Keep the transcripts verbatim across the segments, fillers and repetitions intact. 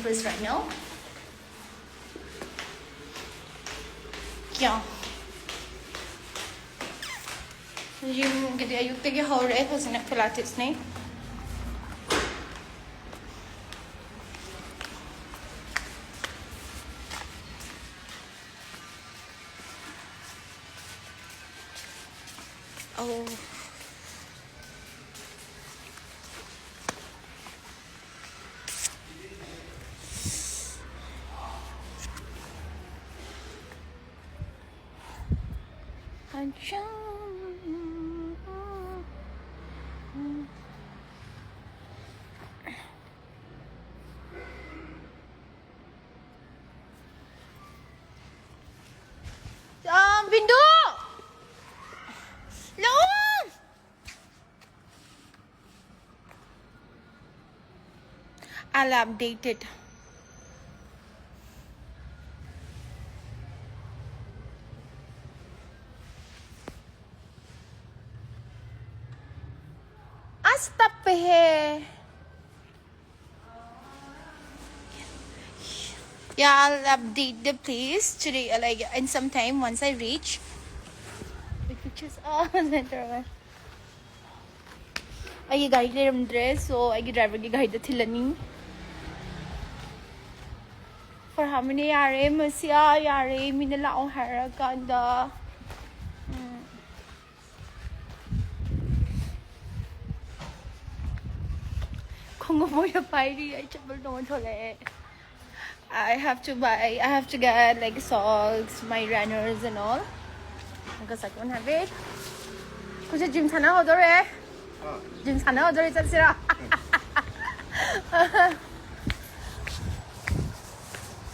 This right now. ꯀ꯭ꯌꯥ? ꯖꯤꯝꯒꯤꯗꯤ ꯑꯌꯨꯛꯇꯒꯤ ꯍꯧꯔꯦ, ꯍꯧꯖꯤꯛꯅ ꯄꯤꯂꯥꯇꯤꯁꯅꯦ꯫ ꯑꯧ꯫ ꯑ, ꯕꯤꯟꯗꯨ! ꯂꯥꯛꯑꯣ! I'll update it. ꯑꯁ, ꯇꯞꯄꯦꯍꯦ꯫ Yeah, I'll update the place today, like, in some time once I reach. The pictures are later on. ꯑꯩꯒꯤ ꯒꯥꯔꯤ ꯂꯩꯔꯝꯗ꯭ꯔꯦ, so ꯑꯩꯒꯤ ꯗ꯭ꯔꯥꯏꯚꯔꯒꯤ ꯒꯥꯔꯤꯗ ꯊꯤꯜꯂꯅꯤ꯫ For how many? ꯌꯥꯔꯦ, ꯃꯁꯤꯌꯥ, ꯌꯥꯔꯦ, ꯃꯤꯅ ꯂꯥꯛꯑꯣ ꯍꯥꯏꯔꯀꯥꯟꯗ꯫ ꯎꯝ꯫ ꯈꯣꯡꯎꯞ ꯑꯣꯏꯅ ꯄꯥꯏꯔꯤ, ꯑꯩ ꯆꯄꯜ ꯇꯣꯡꯉ ꯊꯣꯛꯂꯛꯑꯦ꯫ I have to buy, I have to get, like, socks, my runners and all, because I don't have it. ꯑꯩꯈꯣꯏꯁꯦ ꯖꯤꯝ ꯁꯥꯟꯅ ꯍꯧꯗꯣꯔꯦ꯫ ꯖꯤꯝ ꯁꯥꯟꯅ ꯍꯧꯗꯣꯔꯦ, ꯆꯠꯁꯤꯔꯣ?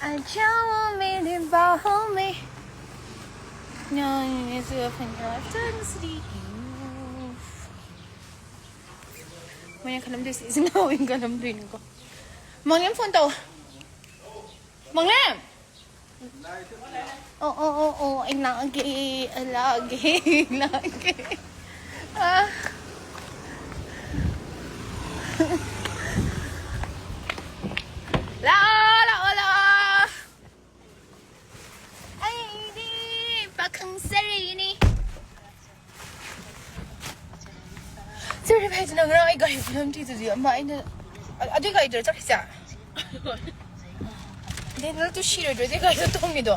ꯑꯆꯧ ꯃꯦꯔꯦ ꯕꯥꯍꯨ ꯃꯦ꯫ ꯅꯪꯅꯁꯨ ꯐꯪꯉꯛꯇꯅꯁꯤꯗꯤ꯫ ꯃꯣꯏꯅ ꯈꯜꯂꯝꯗꯣꯏꯁꯦ ꯏꯆꯤꯟ ꯏꯅꯥꯎ ꯑꯣꯏꯅ ꯈꯜꯂꯝꯗꯣꯏꯅꯤꯀꯣ꯫ ꯃꯪꯂꯦꯝ, ꯐꯣꯟ ꯇꯧ꯫ ꯃꯪꯂꯦꯝ! ꯑꯣ, ꯑꯣ, ꯑꯣ, ꯑꯣ, ꯑꯩ ꯂꯥꯛꯑꯒꯦ, ꯑꯩ ꯂꯥꯛꯑꯒꯦ, ꯑꯩ ꯂꯥꯛꯑꯒꯦ꯫ ꯑꯥ꯫ ꯂꯥꯛꯑꯣ, ꯂꯥꯛꯑꯣ, ꯂꯥꯛꯑꯣ꯫ ꯑꯩꯗꯤ ꯄꯥꯈꯪ ꯁꯥꯔꯤꯅꯤ꯫ ꯁꯣꯔꯤ ꯚꯥꯏ, ꯅꯪ ꯉꯔꯥꯡ ꯑꯩ ꯒꯥꯔꯤ ꯐꯤꯕꯝ ꯊꯤꯗꯨꯗꯤ ꯑꯃ ꯑꯩꯅ ꯑ-, ꯑꯗꯨꯏ ꯒꯥꯔꯤꯗꯨꯔ ꯆꯠꯈꯤꯁꯦ? ꯗꯦꯅꯦꯜ ꯇꯨ ꯁꯤꯔꯣꯏꯗ꯭ꯔꯣ ꯑꯗꯨꯏ ꯒꯥꯔꯤꯗꯣ ꯇꯣꯡꯉꯤꯗꯣ?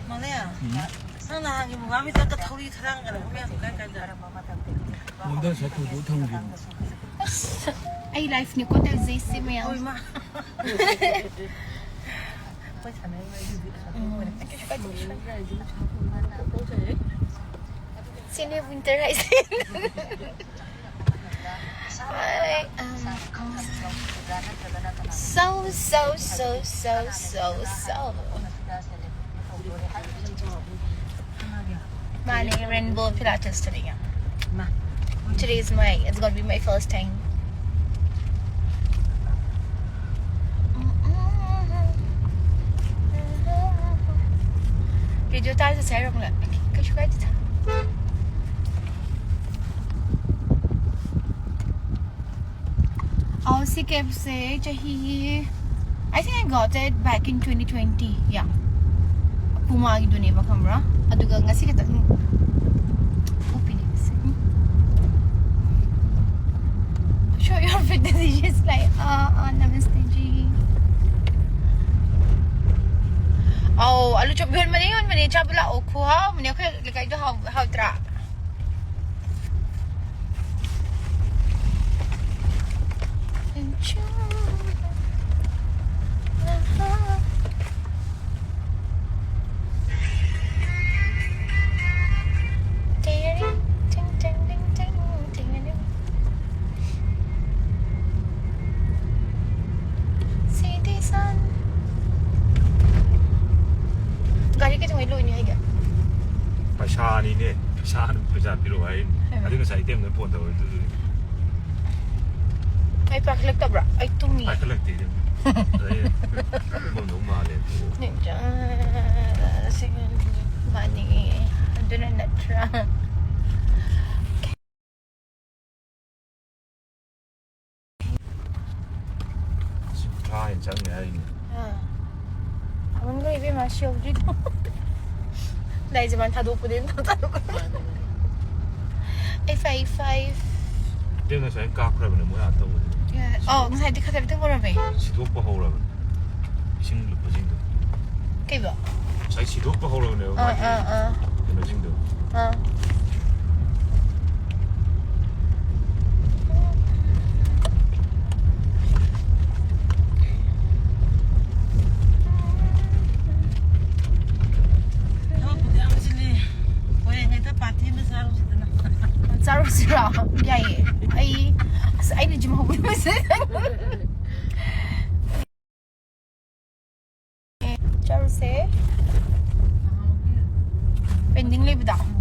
ꯃꯥꯂꯦ, ꯅꯪ ꯅꯍꯥꯟꯒꯤ ꯃꯨꯒꯥꯃꯤ ꯆꯠꯇ ꯊꯧꯔꯤ ꯊꯔꯥꯡꯒ ꯂꯧꯕ ꯃꯌꯥꯝꯗꯣ ꯀꯥꯏ ꯀꯥꯏꯗ? ꯃꯣꯟꯗ ꯁꯥꯏꯀꯜꯗꯨ ꯊꯝꯈꯤꯕꯅꯤ꯫ ꯑꯁ, ꯑꯩ ꯂꯥꯏꯐꯅꯤꯀꯣ ꯇꯧꯖꯩꯁꯦ ꯃꯌꯥꯝ꯫ ꯍꯣꯏ, ꯃꯥ꯫ ꯑꯩꯈꯣꯏ ꯁꯥꯟꯅꯔꯤꯉꯩꯗꯨꯗꯤ ꯎꯝ꯫ ꯁꯤꯅꯦ winter ꯍꯥꯏꯁꯦ꯫ ꯑꯩ, ꯎꯝ, ꯎꯝ꯫ So, so, so, so, so, so. ꯃꯥꯅꯦ, rainbow Pilates ꯇꯅꯦ꯫ ꯃꯥ꯫ Today is my, it's gonna be my first time. Video ꯇꯥꯔ ꯆꯠꯁꯦ ꯍꯥꯏꯔꯣ, ꯀꯩꯁꯨ ꯀꯥꯏꯗꯦꯗ꯫ ꯑꯧ, ꯁꯤ ꯀꯦꯞꯁꯦ ꯆꯍꯤ, I think I got it back in twenty twenty, yeah. Pumaꯒꯤꯗꯨꯅꯦꯕ, ꯈꯪꯕ꯭ꯔꯥ? ꯑꯗꯨꯒ ꯉꯁꯤ ꯈꯛꯇꯪ ꯎꯞꯄꯤꯅꯦ ꯁꯤ꯫ Show your fitness, she's like, "ah, ah, namaste ji." ꯑꯧ, ꯑꯂꯨ ꯆꯣꯞ ꯌꯣꯟꯕꯅꯦ, ꯌꯣꯟꯕꯅꯦ, ꯆꯥꯕ ꯂꯥꯛꯑꯣ, ꯈꯨꯍꯥꯎ ꯑꯃꯅꯦ꯫ ꯑꯩꯈꯣꯏ ꯂꯩꯀꯥꯏꯗꯣ ꯍꯥꯎ-, ꯍꯥꯎꯇ꯭ꯔꯥ? ꯒꯥꯔꯤ ꯀꯩꯗꯧꯉꯩ ꯂꯣꯏꯅꯤ ꯍꯥꯏꯒꯦ? ꯄꯩꯁꯥꯅꯤꯅꯦ꯫ ꯄꯩꯁꯥ, ꯄꯩꯁꯥ ꯄꯤꯔꯛꯑꯣ ꯍꯥꯏ꯫ ꯍꯩꯃꯥ꯫ ꯑꯗꯨ ꯉꯁꯥꯏ ꯏꯇꯩꯃꯗ ꯐꯣꯟ ꯇꯧꯔꯦ ꯑꯗꯨꯗꯨꯒꯤ꯫ ꯑꯩ ꯄꯥꯏꯈꯠꯂꯛꯇꯕ꯭ꯔꯥ? ꯑꯩ ꯇꯨꯝꯃꯤ꯫ ꯄꯥꯏꯈꯠꯂꯛꯇꯦ ꯏꯇꯩꯃ꯫ ꯑꯗꯩ ꯇꯨꯝꯃꯝꯗꯧ ꯃꯥꯜꯂꯦ꯫ ꯅꯤꯡꯆꯥ-, ꯃꯥꯅꯤ꯫ ꯑꯗꯨꯅ ꯅꯠꯇ꯭ꯔꯥ? ꯁꯤ ꯊꯥꯏ ꯑꯥ꯫ ꯊꯥꯃꯟꯈ꯭ꯔꯦ ꯏꯕꯦꯝꯃ, ꯁꯤ ꯌꯧꯗ꯭ꯔꯤꯗꯣ꯫ ꯂꯥꯏꯖ ꯃꯥꯅ ꯊꯥꯗꯣꯛꯄꯗꯤ ꯑꯗꯨꯝ ꯊꯥꯗꯣꯛꯈ꯭ꯔꯦ꯫ ꯑꯩ ꯐꯥꯏꯚ ꯐꯥꯏꯚ꯫ ꯏꯕꯦꯝ, ꯉꯁꯥꯏ ꯀꯥꯞꯈ꯭ꯔꯕꯅꯦ ꯃꯣꯏ ꯑꯥ ꯇꯧꯕꯗꯤ꯫ ꯑꯧ, ꯉꯁꯥꯏꯗꯤ ꯈꯔ ꯈꯔ ꯍꯧꯔꯝꯃꯦ꯫ ꯁꯤꯗꯣꯛꯄ ꯍꯧꯔꯕꯅꯦ꯫ ꯏꯁꯤꯡ ꯂꯨꯞꯄꯁꯤꯡꯗꯣ꯫ ꯀꯩꯕꯣ? ꯉꯁꯥꯏ ꯁꯤꯗꯣꯛꯄ ꯍꯧꯔꯕꯅꯦꯕ ꯑꯥ, ꯃꯥꯒꯤ ꯑꯥ, ꯑꯥ꯫ ꯀꯩꯅꯣꯁꯤꯡꯗꯣ꯫ ꯑꯥ꯫ ꯊꯕꯛꯄꯨꯗꯤ ꯌꯥꯝ ꯆꯤꯜꯂꯤ꯫ ꯍꯣꯔꯦꯟ ꯍꯦꯛꯇ ꯄꯥꯔꯇꯤ ꯑꯃ ꯆꯥꯔꯨꯁꯤꯗꯅ꯫ ꯆꯥꯔꯨꯁꯤꯔꯣ? ꯌꯥꯏꯌꯦ꯫ ꯑꯩ, ꯑꯁ, ꯑꯩꯅ ꯖꯤꯝ ꯍꯧꯕꯗ ꯆꯥꯔꯨꯁꯦ꯫ ꯄꯦꯟꯗꯤꯡ ꯂꯩꯕꯗꯣ꯫